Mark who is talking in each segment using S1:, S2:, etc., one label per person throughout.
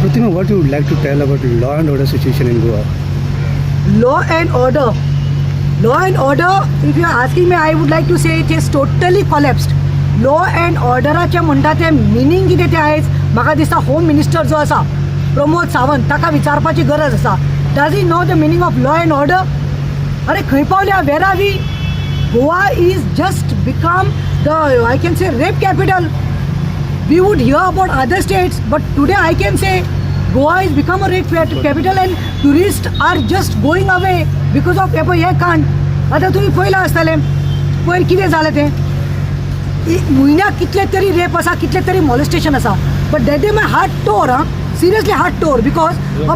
S1: Pratima, what you would like to tell about law and order situation in Goa?
S2: Law and order, law and order, if you are asking me, I would like to say it is totally collapsed. Law and ऑर्डराचें म्हणटा तें meaning कितें तें आयज म्हाका दिसता home minister जो आसा प्रमोद सावंत ताका विचारपाची गरज आसा. Does he know the meaning of law and order? अरे, खंय पावल्या? Where are we? Goa is just become the, I can say, rape capital. We would hear about other states, but today I can say Goa is become a rape capital and tourists are just going away because of हे पळय हें कांड. आतां तुमी पळयलां आसतलें पयर कितें जालें तें. म्हयन्याक कितले तरी रेप आसा, कितले तरी मॉलेस्टेशन आसा. But that day my heart tore. आं, seriously, heart tore, because a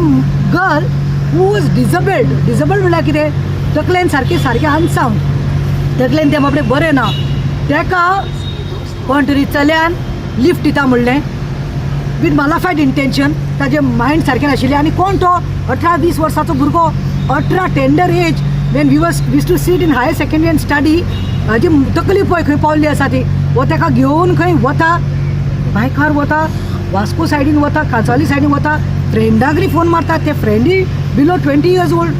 S2: girl who was disabled. Disabled म्हणल्यार कितें? तकलेन सारकें सारकें अनसावंड, तकलेन तें बाबडें बरें ना. ताका कोण तरी चल्यान लिफ्ट दिता म्हणलें विथ मालाफायड इंटेन्शन. ताजें मायंड सारकें नाशिल्लें. आनी कोण तो 18-20 वर्साचो भुरगो, 18, tender age, when we was used to sit in higher secondary and study. हाजी तकली पळय खंय पावल्ली आसा ती. हो ताका घेवन खंय वता, बायकार वता, वास्को सायडीन वता, कांसावली सायडीन वता, फ्रेंडाक फोन मारता. ते फ्रेंडूय below 20 years old.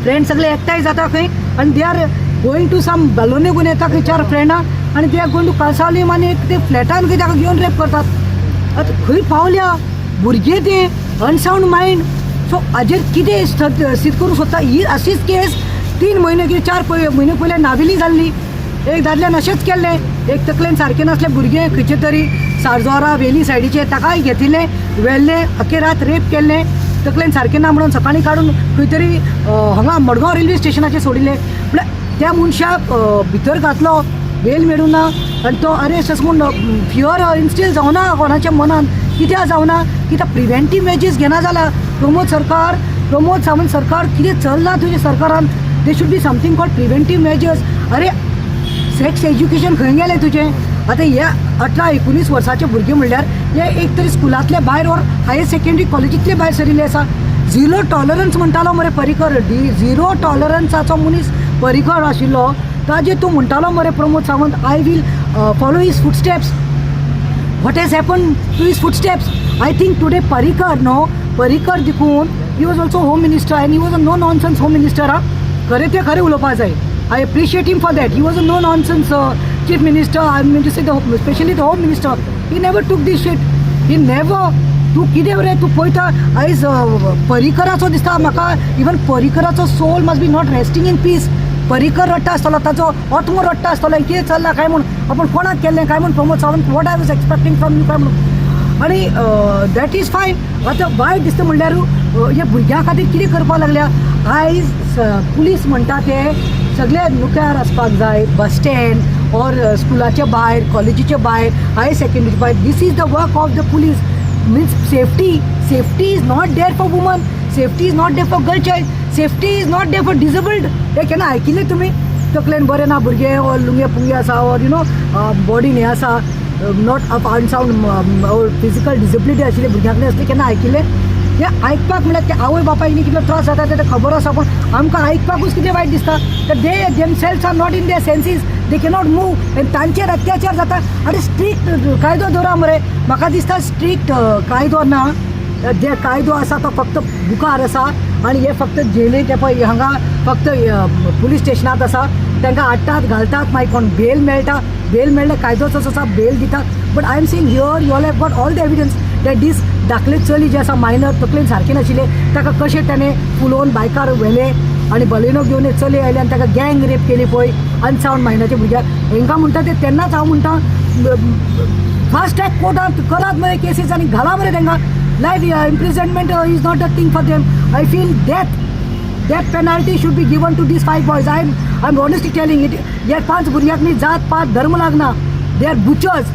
S2: Friend सगळे एकठांय जाता खंय आनी they are going to some Baleno घेवन येता खंय चार फ्रेंडां आनी they are going to Cansaulim आनी एक ते फ्लॅटान खंय ताका घेवन रेप करतात. आतां खंय पावल्या? भुरगे ते अनसावंड मायंड. सो हाजेर कितें सिद्ध करूंक सोदता? ही अशीच केस 3 म्हयने कितें 4 म्हयने पयले नावेली जाल्ली. एक दादल्यान अशेंच केल्लें. एक तकलेन सारकें नासलें भुरगें खंयचें तरी सारजोरा वेली सायडीचें, ताकाय घेतिल्लें, व्हेल्लें, अख्खे रात रेप केल्लें. तकलेन सारकें ना म्हणून सकाळीं काडून खंय तरी हांगा मडगांव रेल्वे स्टेशनाचेर सोडिल्लें. म्हळ्यार त्या मनशाक भितर घातलो, बेल मेळूं ना आनी तो अरेस्ट अशें म्हूण फियर इन्स्टील जावना कोणाच्या मनान. कित्याक जावना? कित्याक प्रिवेंटीव मेजर्स घेना जाला प्रमोद सरकार, प्रमोद सावंत सरकार? कितें चल्लां तुज्या सरकारान? There should be something called preventive measures. अरे, सेक्स एज्युकेशन खंय गेलें तुजें? आतां हे 18-19 वर्साचे भुरगे म्हणल्यार हे एक तरी स्कुलांतले भायर ऑर हायर सेकेंडरी कॉलेजींतले भायर सरिल्ले आसा. झिरो टॉलरन्स म्हणटालो मरे परिकर. डी झिरो टॉलरन्साचो मनीस परिकर आशिल्लो. ताजेर तूं म्हणटालो मरे Pramod Sawant, "I will follow his footsteps." What has happened to his footsteps? I think today Parrikar, no, Parrikar देखून he was also home minister and he was a no nonsense home minister. हा, खरें तें खरें उलोवपा जाय. I appreciate him for that. He was a no nonsense chief minister, I mean to say the specially the home minister. He never took this shit. He never. तूं कितें रे तूं पळयता आयज परिकराचो दिसता म्हाका. इवन परिकराचो soul must be not resting in peace. Parrikar रडटा आसतलो, ताचो आत्मो रडटा आसतलो, कितें चल्लां काय म्हूण, आपूण कोणाक केल्लें काय म्हूण. Pramod Sawant, what I was expecting from you काय म्हणून. आनी that is fine. आतां वायट दिसता म्हणल्यार ह्या भुरग्यां खातीर कितें करपाक लागल्या आयज? पुलीस म्हणटा ते सगळे नुक्यार आसपाक जाय, बस स्टँड ऑर स्कुलाच्या भायर, कॉलेजीच्या भायर, हायर सेकंडरीच्या भायर. This is the work of the police. Means safety, safety is not there for women, safety is not there for girl child, safety is not there for disabled. हे केन्ना आयकिल्लें तुमी? तकलेन बरें ना भुरगे ऑर लुंगे पुंगे आसा ऑर you know बॉडीन हें आसा, not of unsound or physical disability आशिल्ले भुरग्यां कडेन असलें केन्ना आयकिल्लें? हें आयकपाक म्हणल्यार ते आवय बापायक न्ही कितलो त्रास जाता तें खबर आसा, पूण आमकां आयकपाकूच कितें वायट दिसता. तर they themselves are not in their senses, they cannot move आनी तांचेर अत्याचार जाता. आनी स्ट्रिक्ट कायदो दवरा मरे. म्हाका दिसता स्ट्रिक्ट कायदो ना. जे कायदो आसा तो फक्त बुकार आसा आनी हे फक्त जेलीक, हे पळय हांगा फक्त पुलीस स्टेशनांत आसा. तांकां हाडटात, घालतात, मागीर कोण बेल मेळटा. बेल मेळ्ळे, कायदोच असो आसा, बेल दिता. But I am saying here, you all have got all the evidence that this धाकले चली जे आसा मायनर, तकलेन सारकें नाशिल्लें, ताका कशें ताणें फुलोवन बायकार व्हेलें आनी बलेनो घेवन एक चली आयली आनी ताका गँग रेप केली पळय अनसावंड मायंडाच्या भुरग्याक. हेंकां म्हणटा ते तेन्नाच हांव म्हणटा, फास्ट ट्रॅक कोर्टात करात मरे केसीस आनी घाला मरे तांकां. Life imprisonment is not a thing for them. I feel death penalty should be given to these five boys. I am honestly telling it. ह्या पांच भुरग्यांक न्ही जात पात धर्म लागना. They are butchers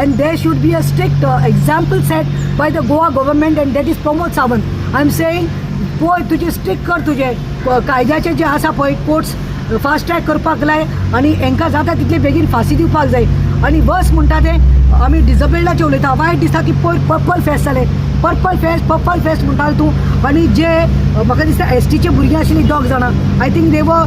S2: and there should be a strict example set by the Goa government and that is Pramod Sawant. I am saying, पळय तुजें स्ट्रिक्ट कर तुजें कायद्याचें जें आसा पळय कोर्ट्स फास्ट ट्रॅक करपाक लाय आनी हेंकां जाता तितले बेगीन फांसी दिवपाक जाय. आनी बस म्हणटा तें आमी डिजबल्डाचें उलयता. वायट दिसता की पयर पर्पल फेस्ट जालें. पर्पल फेस्ट, पर्पल फेस्ट म्हणटाले तूं आनी जे म्हाका दिसता एसटीचे भुरगीं आशिल्लीं दोग जाणां, I think they were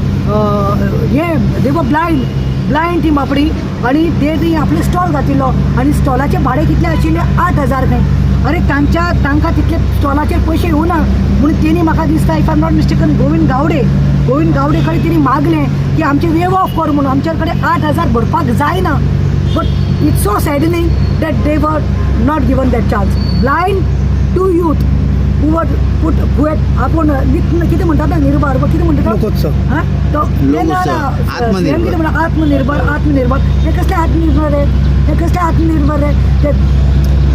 S2: हे they were blind, blind ती बापडी. आनी ते ती आपले स्टॉल घातिल्लो आनी स्टॉलाचें भाडें कितलें आशिल्लें? 8,000 खंय. अरे तांच्या तांकां तितले स्टॉलाचेर पयशे येवना म्हणून तेणी म्हाका दिसता, if I am not mistaken, Govind Gawade, Govind Gawade कडेन तेणी मागलें की आमचे वेव ऑफ कर म्हणून, आमच्या कडेन 8,000 भरपाक जायना. But it's so saddening that they were not given that chance. Blind two youth who were put who had आपूण कितें म्हणटात ना, निर्भर कितें म्हणटा?
S1: लोकोत्सव.
S2: हा तो ते ना
S3: लोकोत्सव.
S2: ना,
S3: आत्मनिर्भर.
S2: CM कितें म्हणटा? आत्मनिर्भर, आत्मनिर्भर. हे कसले आत्मनिर्भर रे? हे कसले आत्मनिर्भर रे? ते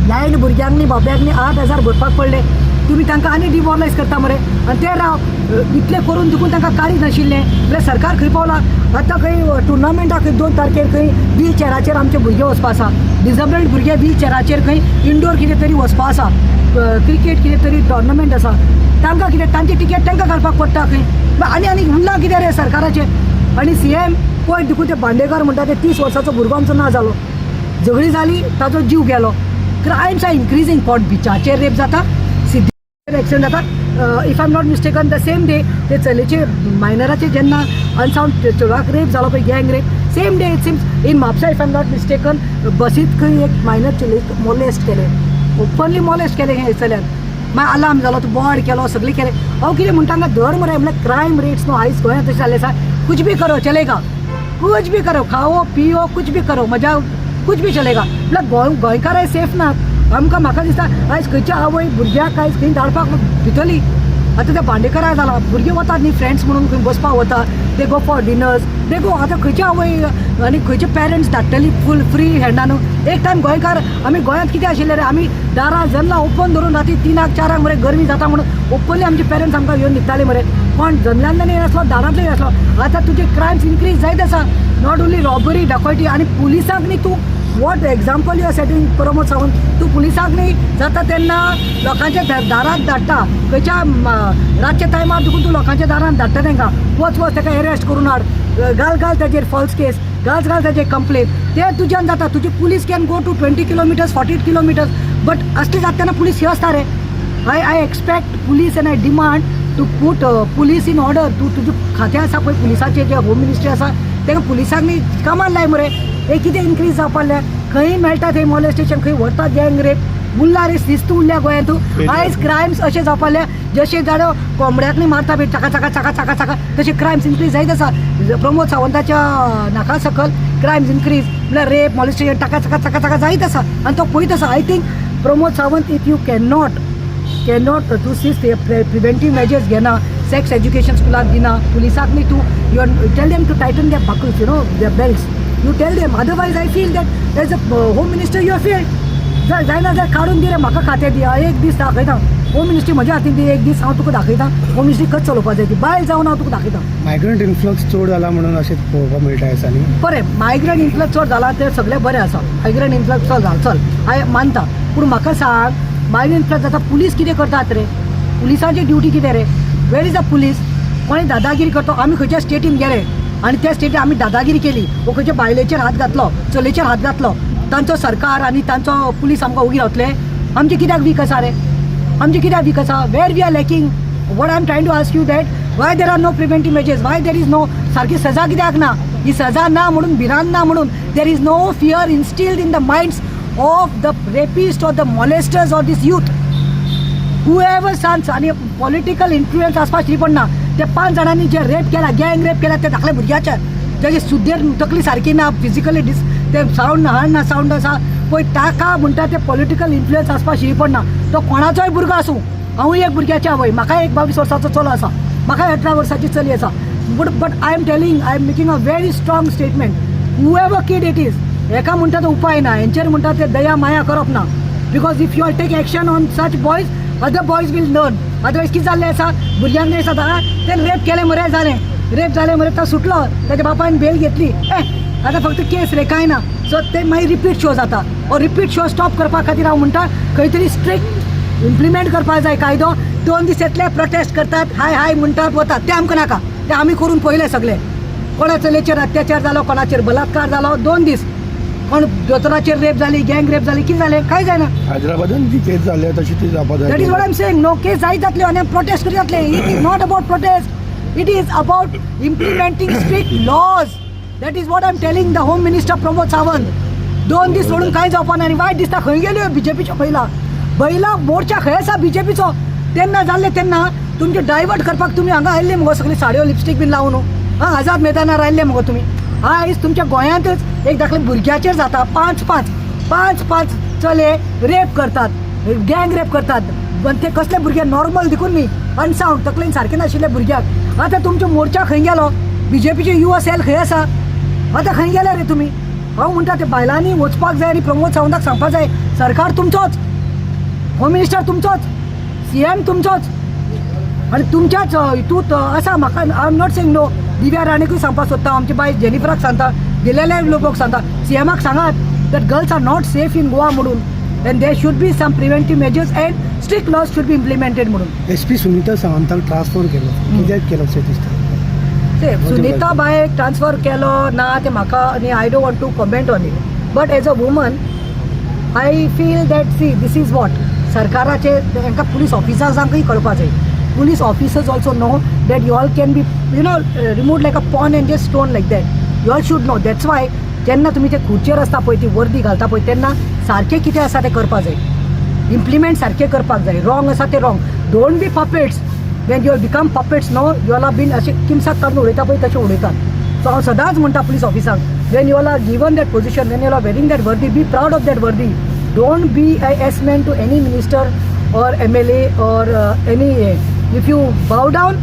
S2: ब्लायंड भुरग्यांक न्ही, बाबड्यांक न्ही 8,000 भरपाक पडले. तुमी तांकां आनी डिमॉरलायज करता मरे. आनी ते राव इतलें करून देखून तांकां काडीत नाशिल्लें जाल्यार सरकार खंय पावला? आतां खंय टुर्नामेंटाक खंय 2 तारखेर खंय व्हील चॅराचेर आमचे भुरगे वचपा आसा. डिजेबल्ड भुरगे व्हील चॅराचेर खंय इंडोर कितें तरी वचपा आसा, क्रिकेट कितें तरी टोर्नामेंट आसा. तांकां कितें तांची टिकेट तांकां घालपाक पडटा खंय. आनी आनी उरलां कितें रे सरकाराचें? आनी सीएम पळय देखून ते बांदेकर म्हणटा ते 30 वर्साचो भुरगो आमचो ना जालो. झगडी जाली, ताचो जीव गेलो. Crimes are increasing. कोण बिचाचेर रेप जाता, सिद्धी एक्सिडंट जाता. If I am not mistaken, the same day ते चलेचे मायनराचे जेन्ना अनसावंड चेडवाक रेप जालो पळय, gang rape, same day it seems in Mapusa, if I am not mistaken, बसीत खंय एक मायनर चलयेक मोलेस्ट केलें, ओपनली मोलेस्ट केलें हे चल्यान. मागीर अलार्म जालो, तो बोवाळ केलो, सगळें केलें. हांव कितें म्हणटा, हांगा धर मरे. म्हणल्यार क्रायम रेट्स न्हू आयज गोंयांत तशें जाल्लें आसा. कुछ भी करो चलेगा, कुछ भी करो, खाओ पियो, कुछ भी करो, मजा, कुछ भी चलेगा. म्हळ्यार गोंयकाराय सेफ नात आमकां. म्हाका दिसता आयज खंयच्या आवय भुरग्याक आयज खंय धाडपाक भितरली. आतां ते बांदेकरा जाला, भुरगीं वतात न्ही फ्रेंड्स म्हणून खंय बसपाक वता, they go for dinners, they go. आतां खंयची आवय आनी खंयचे पेरंट्स धाडटली फूल फ्री हँडान? एक टायम गोंयकार आमी गोंयांत कितें आशिल्लें रे? आमी दारां जन्नां ओपन धरून राती 3क 4क मरे गरमी जाता म्हणून ओपनली आमचे पेरंट्स आमकां येवन न्हिदताले मरे. कोण जन्नांतल्यान येनासलो, दारांतल्यान येनासलो. आतां तुजे क्रायम्स इन्क्रीज जायत आसा, not only robbery, dacoity. आनी पुलिसांक न्ही तूं what example you are setting, Pramod Sawant? तूं पुलिसांक न्ही जाता तेन्ना लोकांच्या दारांत धाडटा. खंयच्या रातच्या टायमार देखून तूं लोकांच्या दारांत धाडटा तांकां, वच वच ताका एरेस्ट करून हाड, घाल घाल ताजेर फॉल्स केस घाल, घाल ताजेर कंप्लेन. ते तुज्यान जाता. तुजी police can go to 20 kilometers, 40 kilometers, but असले जाता तेन्ना पुलीस हे आसता रे. I expect police and I demand to put police in order. तूं तुजें खातें आसा पळय पुलिसाचें, जें होम मिनिस्ट्री आसा, ताका पुलिसांक न्ही कामान लाय मरे. हे कितें इन्क्रीज जावपाक लागलें? खंय मेळटा थंय मॉलेस्टेशन, खंय व्हरतात गँग रेप. उरला रे शिस्त उरल्या गोंयांत? आयज क्रायम्स अशें जावपाक लागले जशें जाणो कोंबड्याक न्ही मारता बी चाका चाका चाका चाका चाका, तशे क्रायम्स इन्क्रीज जायत आसा. प्रमोद सावंताच्या नाका सकल क्रायम्स इन्क्रीज म्हळ्यार रेप, मॉलेस्टेशन टाका चाका चाका चाका जायत आसा आनी तो पळयत आसा. I think Pramod Sawant, if you can not तूं सीस प्रिवेंटीव मेजर्स घेना, सेक्स एज्युकेशन स्कुलाक दिना, पुलिसाक न्ही तूं you tell them to tighten their buckles, their belts, you tell them, otherwise I feel that as a home minister you are failed. जायना जाल्यार काडून दी रे, म्हाका खातें दी, एक दीस दाखयता. होम मिनिस्ट्री म्हज्या हातीन दी, एक दीस हांव तुका दाखयता होम मिनिस्ट्री कशें चलोवपा जाय ती. बायल जावन हांव तुका दाखयता.
S1: मायग्रंट इन्फ्लक्स चड जाला म्हणून अशें पळोवपाक मेळटा दिसांनी.
S2: बरें, मायग्रंट इन्फ्लक्स चड जाला तें सगळें बरें आसा. मायग्रंट इन्फ्लक्स चड जाला, चल हांवें मानता. पूण म्हाका सांग, मायग्रंट इन्फ्लक्स जाता, पुलीस कितें करतात रे? पुलिसांची ड्युटी कितें रे? Where is the police? कोणी दादागिरी करता, आमी खंयच्या स्टेटीन गेले आनी त्या स्टेटीन आमी दादागिरी केली वो खंयच्या बायलेचेर हात घातलो, चलयेचेर हात घातलो, तांचो सरकार आनी तांचो पुलीस आमकां ओगी रावतले? आमचे कित्याक वीक आसा रे? आमचे कित्याक वीक आसा? Where we are lacking? What I am trying to ask you that why there are no preventive measures, why there is no सारकी सजा कित्याक ना? ही सजा ना म्हणून, भिरांत ना म्हणून, there is no fear instilled in the minds of the rapist or the molesters or this youth, whoever sons. आनी पॉलिटिकल इन्फ्लुयन्स आसपाक शी पडना. ते पांच जाणांनी जे रेप केला, गँग रेप केला, ते धाकल्या भुरग्याच्या, जाचे सुद्देर तकली सारकी ना, फिजिकली डिस ते सावंड हाड ना सावंड आसा पळय, ताका म्हणटा ते पॉलिटिकल इन्फ्लुयन्स आसपाक शी पडना. तो कोणाचोय भुरगो आसूं. हांवूय एक भुरग्याची आवय. म्हाका एक 22 वर्साचो चलो आसा, म्हाका 18 वर्साची चली आसा, but I am telling, I am making a very strong statement, whoever kid it is, हेका म्हणटा तो उपाय ना. हेंचेर म्हणटा ते दया माया करप ना, because if you all take action on such boys, other boys will learn. Otherwise कितें जाल्लें आसा भुरग्यांक दिसता तें रेप केलें मरे, जालें, रेप जालें मरे, तो सुटलो, ताच्या बापायन बेल घेतली, ए आतां फक्त केस रे, कांय ना. सो ते मागीर रिपीट शो जाता. हो रिपीट शो स्टॉप करपा खातीर हांव म्हणटा खंय तरी स्ट्रिक्ट इम्प्लिमेंट करपाक जाय कायदो. 2 दीस येतले, प्रोटेस्ट करतात, हाय हाय म्हणटात, वतात. ते आमकां नाका. ते आमी करून पळयले सगळे. कोणा चलयेचेर अत्याचार जालो, कोणाचेर बलात्कार जालो, 2 दीस कोण दोतोराचेर रेप जाली, गँग रेप जाली, कितें जालें? कांय जायना.
S4: हैदराबादान जी केस जाल्या तशी ती जावपा जाय.
S2: That is what I am saying. No case जायत जातल्यो आनी प्रोटेस्ट करी जातले. It is not about protest, it is about implementing strict laws. That is what I am telling the home minister Pramod Sawant. 2 दीस सोडून कांय जावपा ना. आनी वायट दिसता, खंय गेल्यो बीजेपीच्यो महिला? बैला मोर्चा खंय आसा बीजेपीचो? तेन्ना जाल्ले तेन्ना तुमचे डायवर्ट करपाक तुमी हांगा आयिल्ले मुगो, सगळे साडयो लिपस्टीक बीन लावन. हां, आझाद मैदानार आयिल्ले मुगो तुमी. आयज तुमच्या गोंयांतच एक दाखले भुरग्याचेर जाता, पांच पांच पांच पांच चले रेप करतात, गँग रेप करतात. पण ते कसले भुरगे? नॉर्मल देखून न्ही, अनसावंड, तकलेन सारके नाशिल्ले भुरग्याक. आतां तुमचो मोर्चा खंय गेलो? बीजेपीचे युवा सेल खंय आसा? आतां खंय गेले रे तुमी? हांव म्हणटा, ते बायलांनी वचपाक जाय आनी प्रमोद सावंताक सांगपाक जाय, सरकार तुमचोच, होम मिनिस्टर तुमचोच, सीएम तुमचोच आनी तुमच्याच हितूंत आसा. म्हाका, I am not saying no. Divya राणीकूय सांगपाक सोदता, आमची बाय जेनिफराक सांगता, दिलेल्या लोकांक सांगता, सीएमाक सांगात that girls are not safe in Goa म्हणून and there should be some preventive measures and strict laws should be implemented म्हणून.
S1: एस पी सुनीता सावंताक ट्रान्सफर केलो, कित्याक केलो अशें दिसता?
S2: ते सुनीता बाय ट्रान्सफर केलो ना ते म्हाका आनी I don't want to comment on it, but as a woman I feel that, see, this is what सरकाराचे तांकां पुलीस ऑफिसर्सांकूय कळपा जाय. Police officers also know that you all can be remove like a pawn and just stone like that. You all should know. That's why जेन्ना तुमी ते खुर्चेर आसता पळय, ती वर्दी घालता पळय, तेन्ना सारकें कितें आसा तें करपा जाय, इम्प्लिमेंट सारकें करपाक जाय. रॉंग आसा तें wrong. Don't be puppets. When you become puppets, no, you all बीन अशें किमसाक काडून उडयता पळय, तशें उडयतात. सो हांव सदांच म्हणटा police ऑफिसरांक, when you all are given that position, when you are wearing that वर्दी, be proud of that वर्दी. Don't be a yes man to any minister or MLA or any. If you bow down,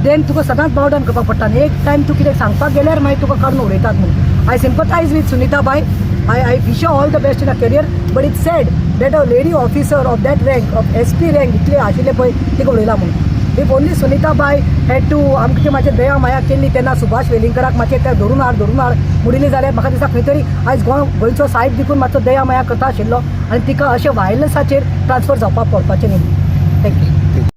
S2: then तुका सदांच बाव down करपाक पडटा आनी एक time तूं कितें सांगपाक गेल्यार मागीर तुका काडून उडयतात म्हणून. I sympathize with Sunita bye. I wish all the best in a career, but it's sad that a lady officer of that rank, of SP rank, इतले आशिल्ले पळय, तिका उडयला म्हणून. If only Sunita bye had to आमकां मातशें दया माया केल्ली तेन्ना, सुभाष वेलिंगकराक मातशें ते धरून हाड, धरून हाड म्हणिल्ली जाल्यार म्हाका दिसता खंय तरी आयज गोंय गोंयचो सायब देखून मातसो दया माया करता आशिल्लो आनी तिका अशें वायलन्साचेर ट्रान्सफर जावपाक पडपाचें न्ही.